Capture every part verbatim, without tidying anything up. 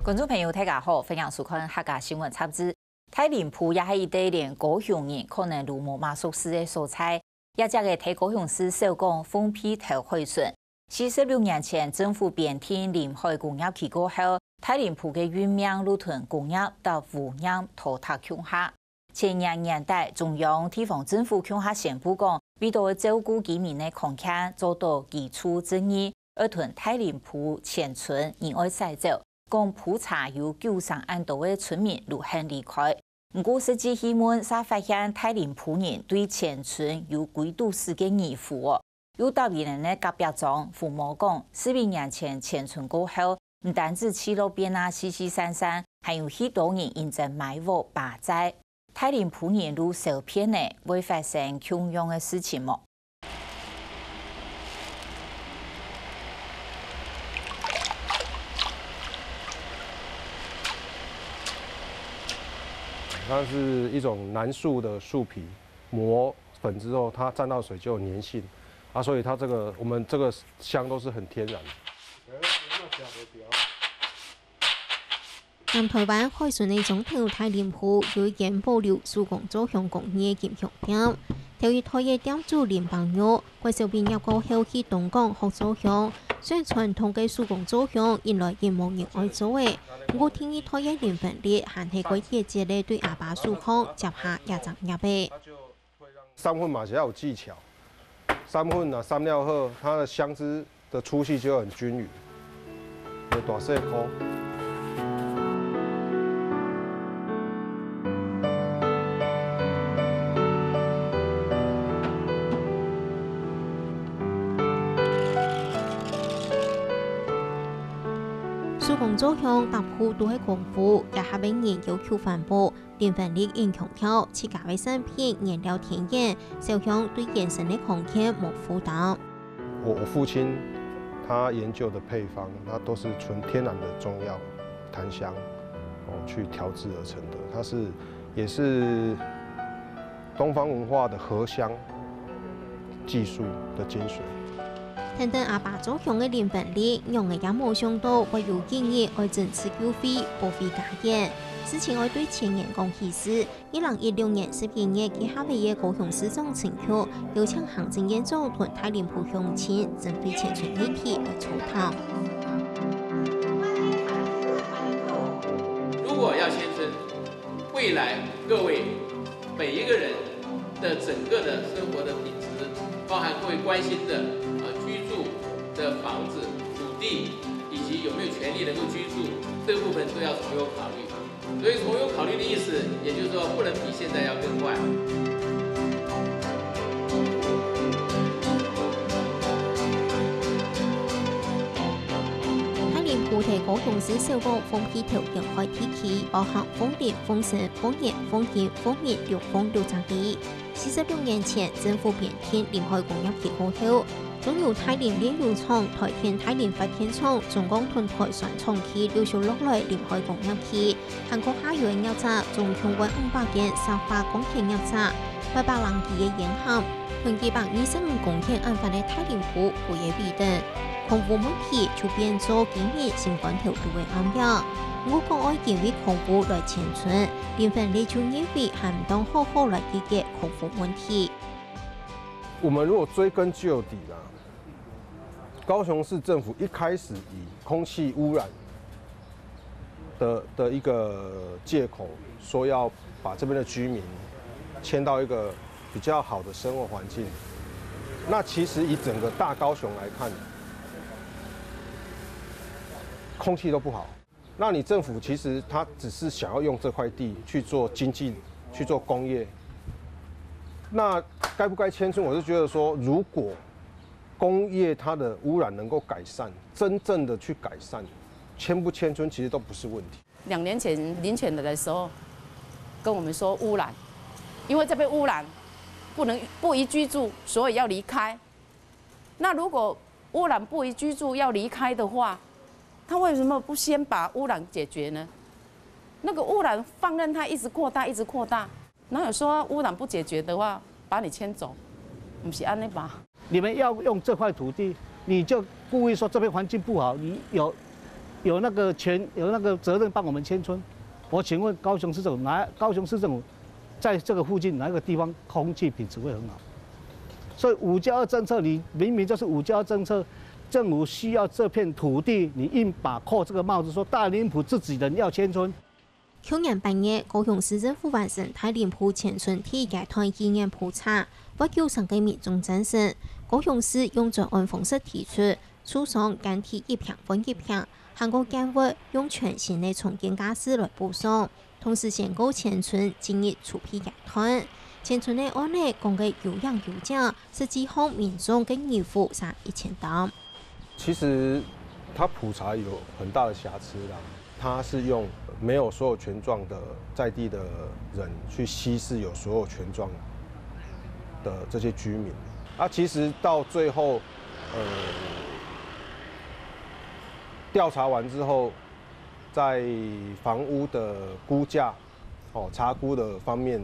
觀眾朋友，大家好，歡迎收看客家新聞雜誌。大林埔也係一個連高雄人可能都無麼熟事个所在。這隻个在高雄市小港豐鼻頭海脣，四十六年前政府編定臨海工業區過後，大林埔个運命就同工業搭污染拖搭共下。 七零年代，中央地方政府共下宣布講，為著照顧居民个康健，做到居住正義，愛同大林埔全村人愛徙走，講埔差有九成恁多个村民就肯離開。毋過實際去問，嗄發現大林埔人對全村有歸都市个義務哦。 有搭人个隔壁庄父母講，四十年前遷村過後，毋單止聚落變啊四四散散，還有許多人因爭買屋、霸債。大林埔人都受騙呢，會發生共樣个事情無？它是一種楠樹的樹皮， 磨粉之後，它沾到水就有黏性，啊，所以它這個，我們這個香都是很天然的。南臺灣海脣个庄頭大林埔，有一間保留手工做香工藝个金香店。頭一代个店主林邦玉，國小畢業過後去東港學做香，雖然傳統个手工做香，近來已無人愛做了，毋過第二代个林文立還係蓋熱切个對阿爸手項接下這隻業仔。 三分嘛是要有技巧，三分啊，三料後，它的香枝的粗細就很均勻，有大細顆。 手工做香逐步都係功夫，這下个人要求環保， 林文立因強調，自家个產品原料天然，燒香對原生个康健無負擔。我，我父親他研究的配方，它都是純天然的中藥、檀香，哦，去調製而成的。它是，也是東方文化的合香技術的精髓。 跈等阿爸做香个林文立，仰仔也無想著會有一日愛整治舊會，保衛家園。事情愛對前言講起時，二零一六年十一月，佢下位个高雄市長陳菊邀請行政院長同大林埔鄉親針對遷村議題來座談。如果要遷村，未來各位每一個人的整個的生活的品質，包含各位關心的，呃，居住的房子、土地，以及有沒有權利能夠居住，這部分都要從優考慮。所以從優考慮的意思，也就是說不能比現在要更壞。大林埔在高雄市小港豐鼻頭沿海地區，包含豐林、豐盛、豐原、豐興、豐美六豐六隻里。四十六年前，政府編定臨海工業區過後，中油大林煉油廠、台電大林發電廠、中鋼同台船廠區陸續落來臨海工業區，還閣下游个業者總共有五百間石化鋼鐵業者，八百零幾個煙涵，同幾百二十五公頃恁闊个大林埔歸个尾等。 空污問題就變做居民心肝頭肚个暗影。毋過講愛因為空污來遷村，林文立就認為還毋當好好來解決空污問題。我們如果追根究底啦，高雄市政府一開始以空氣污染 的，的一個藉口，說要把這邊的居民遷到一個比較好的生活環境。那其實以整個大高雄來看，空氣都不好。那你政府其實他只是想要用這塊地去做經濟、去做工業。那該不該遷村？我是覺得說，如果工業它的污染能夠改善，真正的去改善，遷不遷村其實都不是問題。兩年前林全來的時候，跟我們說污染，因為這邊污染不能，不宜居住，所以要離開。那如果污染不宜居住要離開的話，他為什麼不先把污染解決呢？那個污染放任它一直擴大，一直擴大，哪有說污染不解決的話，把你遷走？不是按呢吧？你們要用這塊土地，你就故意說這邊環境不好，你有有那个权有那个责任帮我们迁村。我请问高雄市政府哪高雄市政府在这个附近哪一个地方空气品质会很好？所以五加二政策，你明明就是五加二政策，政府需要这片土地，你硬把扣这个帽子，说大林埔自己人要迁村。去年八月，高雄市政府完成大林埔迁村第一阶段意愿普查，八九成个民众赞成。高雄市用專案方式提出，受傷捐地一坪換一坪，還過建物用全新个重建價值來補償。同時宣告遷村進入籌備階段。遷村个案例講个有影有跡，實際上民眾个義務差一千擔。其实它普查有很大的瑕疵啦，它是用没有所有权状的在地的人去稀释有所有权状的这些居民。啊，其实到最后，呃，调查完之后，在房屋的估价，哦，查估的方面，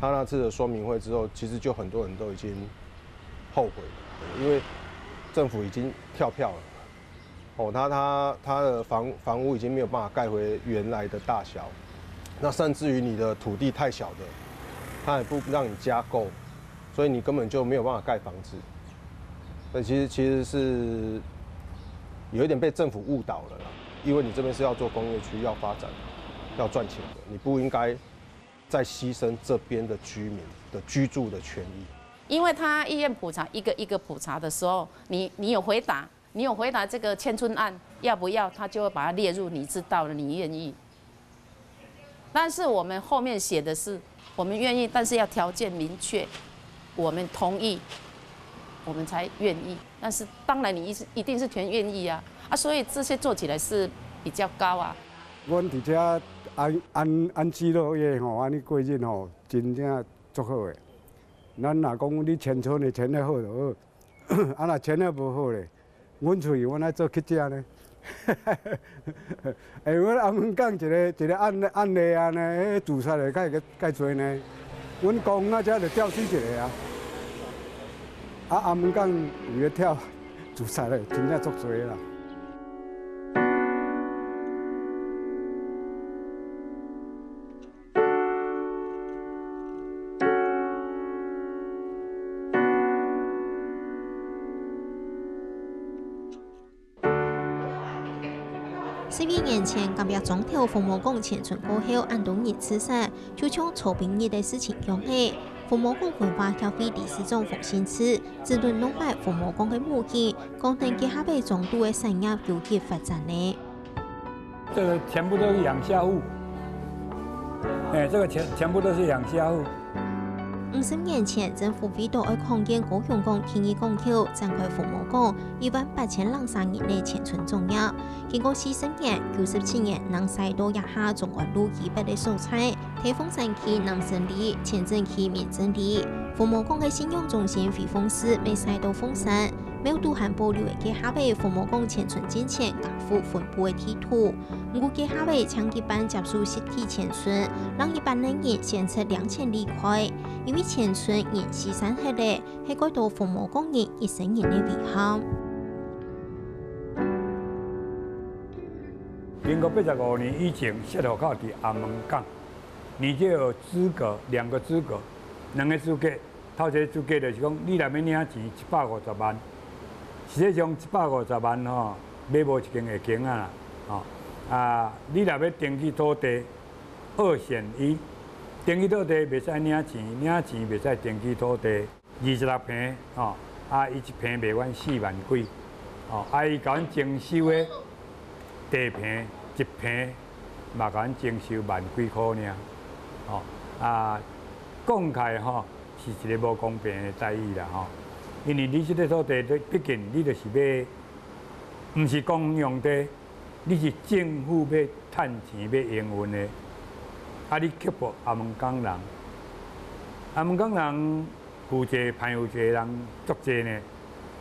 他那次的说明会之后，其实就很多人都已经后悔了，因为政府已经跳票了。哦，他他他的房房屋已经没有办法盖回原来的大小，那甚至于你的土地太小的，他也不让你加购，所以你根本就没有办法盖房子。那其实其实是有一点被政府误导了啦，因为你这边是要做工业区、要发展、要赚钱的，你不应该再牺牲这边的居民的居住的权益。因为他意愿普查一个一个普查的时候，你你有回答，你有回答这个迁村案要不要，他就会把它列入你知道的，你愿意。但是我们后面写的是，我们愿意，但是要条件明确，我们同意，我们才愿意。但是当然你一一定是全愿意啊啊，所以这些做起来是比较高啊。阮佇遮安安安居乐业吼，安尼过日吼，真正足好的。咱若讲你迁村的迁得好就好，啊若迁得无好咧， 阮厝里阮爱做乞食呢。哎，阮阿门港一个一个案案例安尼，迄自杀的介介侪呢。阮公园仔遮就吊死一个啊。啊，阿门港有个跳自杀的，真正足侪啦。 十一年前，甲壁庄頭紅毛港遷村過後，恁多人自殺，就像曹炳日个事情樣仔。紅毛港文化協會理事長黃信志，指出弄壞紅毛港个母語，講等該下个庄肚个產業有益發展呢。 这个全部都是养虾户，哎，这个全全部都是养虾户。五十年前，政府為到愛擴建高雄港第二港口，展開紅毛港一萬八千零三人个遷村作業。經過四十年，九十七年，正徙到這下中安路以北个所在，在鳳山區南生里、前鎮區民生里。紅毛港个信仰中心回奉寺乜徙到鳳山， 廟肚還保留个該下个紅毛港遷村進前家戶分布个地圖。毋過該下个淨一半接受實體遷村，另一半个人選擇兩千里開，因為遷村人四散忒咧，係蓋多紅毛港人一生人个遺憾。民國八十五年以前，設戶口佇阿門港，你就有資格，兩个資格，兩个資格 頭一个資格就是講，你若欲領錢一百五十萬，實際上一百五十萬吼，買無一間會間仔啦，吼。啊，你若欲登記土地，二選一，登記土地袂使領錢，領錢袂使登記土地。二十六坪吼，啊，伊一坪賣阮四萬幾，吼，啊，伊共阮徵收的地坪一坪 嘛共阮徵收萬幾箍爾。吼，啊，講起來吼，是一个無公平的待遇啦吼。因為你這个土地，畢竟你就是欲，毋是公用地，你是政府欲趁錢欲營運的，啊，你刻薄阿門港人，阿門港人負債、歹負債的人足濟呢，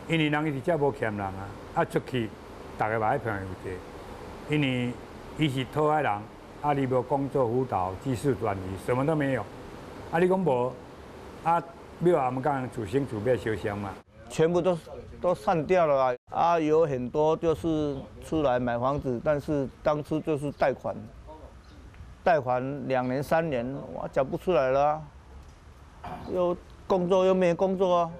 因為人伊佇遮無欠人啊，啊，出去 大家嘛愛平有一个，因為伊是討海人，啊，你無工作輔導、技術轉移，什麼都沒有。啊，你講無，啊，廟阿門港人自生自滅燒香嘛。全部都都散掉了啊！啊，有很多就是出来买房子，但是当初就是贷款，贷款两年三年，哇，缴不出来了啊，又工作又没工作啊，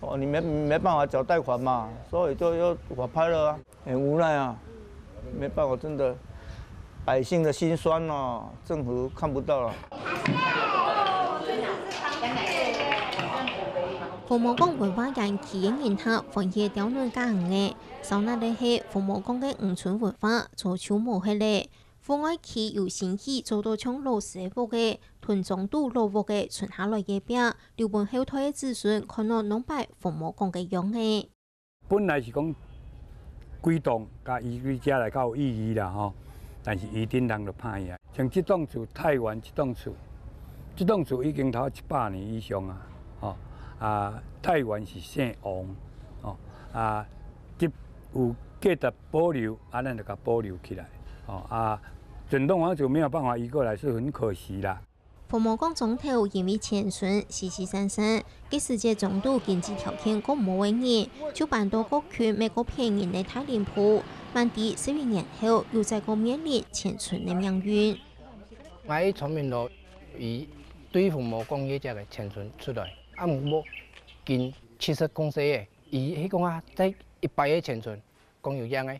哦，你没没办法缴贷款嘛，所以就又法拍了啊，很无奈啊，没办法，真的，百姓的辛酸哦，政府看不到了。紅毛港文化園區个人客歡喜到軟加硬个，燒那个係紅毛港个五村文化，早就無忒咧。戶外區有新起做到像老師个屋个，同中都老屋个伸下來个壁，留分後代个子孫看到兩擺紅毛港个樣仔。本來是講幾棟甲移去遮來較有意義啦吼，但是移頂人就歹啊。像這棟厝，太原這棟厝，這棟厝已經頭一百年以上啊，吼啊，太原是姓王，吼啊，這有價值保留，啊，咱就甲保留起來，吼啊，整棟房子没有办法移过来，是很可惜啦。 紅毛港庄頭因為遷村四四散散，該時節庄肚經濟條件較無个人，就搬到各區每个別人个大林埔，滿地十一年後又再過面臨遷村个命運。𠊎个村民咯，佢對紅毛港這隻个遷村出來，啊毋過經濟實在个，佢係講啊，再一擺个遷村， 講有影个，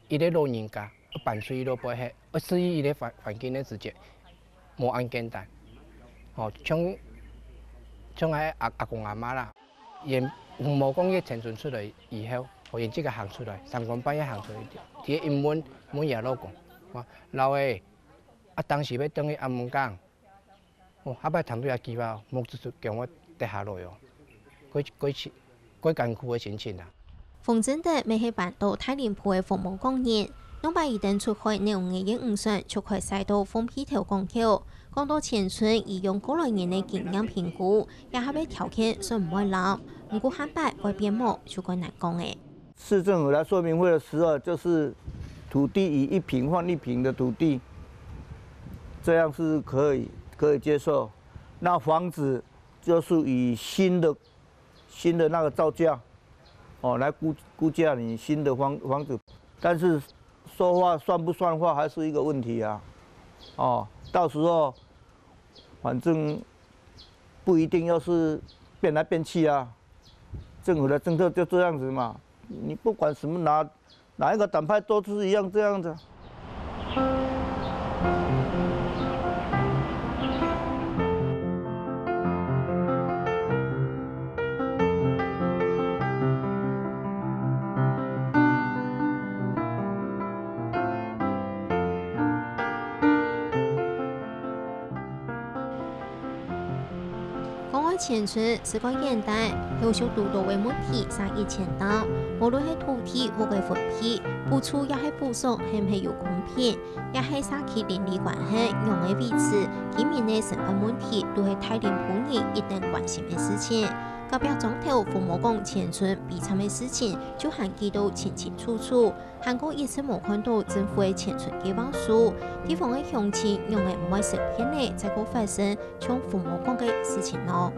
一个老人家愛搬出去落背後，愛適應一个環環境个時節，無恁簡單。吼，像像𠊎阿阿公阿媽啦，因紅毛港个遷村出來以後，吼，因自家行出來，三更半夜行出來，佇該一問問爺老公，哇，老个，啊當時愛轉去阿姆港， 哦，下擺聽到這句話，目汁就強到跌下來哦，蓋蓋蓋艱苦个心情啊！馮正德乜係搬到大林埔个紅毛港人，兩擺佢等出海鳥仔个漁船就開駛到鳳鼻頭港口。講到遷村，佢用過來人个經驗評估，這下个條件算毋會摎，毋過下擺會變無就蓋難講咧。 市政府來說明會的時候，就是土地以一坪换一坪的土地，这样是可以可以接受。那房子就是以新的新的那个造价，哦，来估估价你新的房房子，但是说话算不算话还是一个问题啊，哦，到时候反正不一定要是变来变去啊。 政府的政策就这样子嘛，你不管什么哪哪一个党派都是一样这样子。 講愛遷村，事蓋簡單，後續堵著个問題嗄一千道，無論係土地、屋个分配、補助也係補償，係毋係有公平，也係社區鄰里關係仰仔維持，居民个生活問題，都係大林埔人一等關心个事情。隔壁庄頭紅毛港遷村悲慘个事情，就還記到清清楚楚。 還過一直無看著政府个遷村計畫書，地方个鄉親仰仔毋會識變呢，再過發生像紅毛港个事情呢？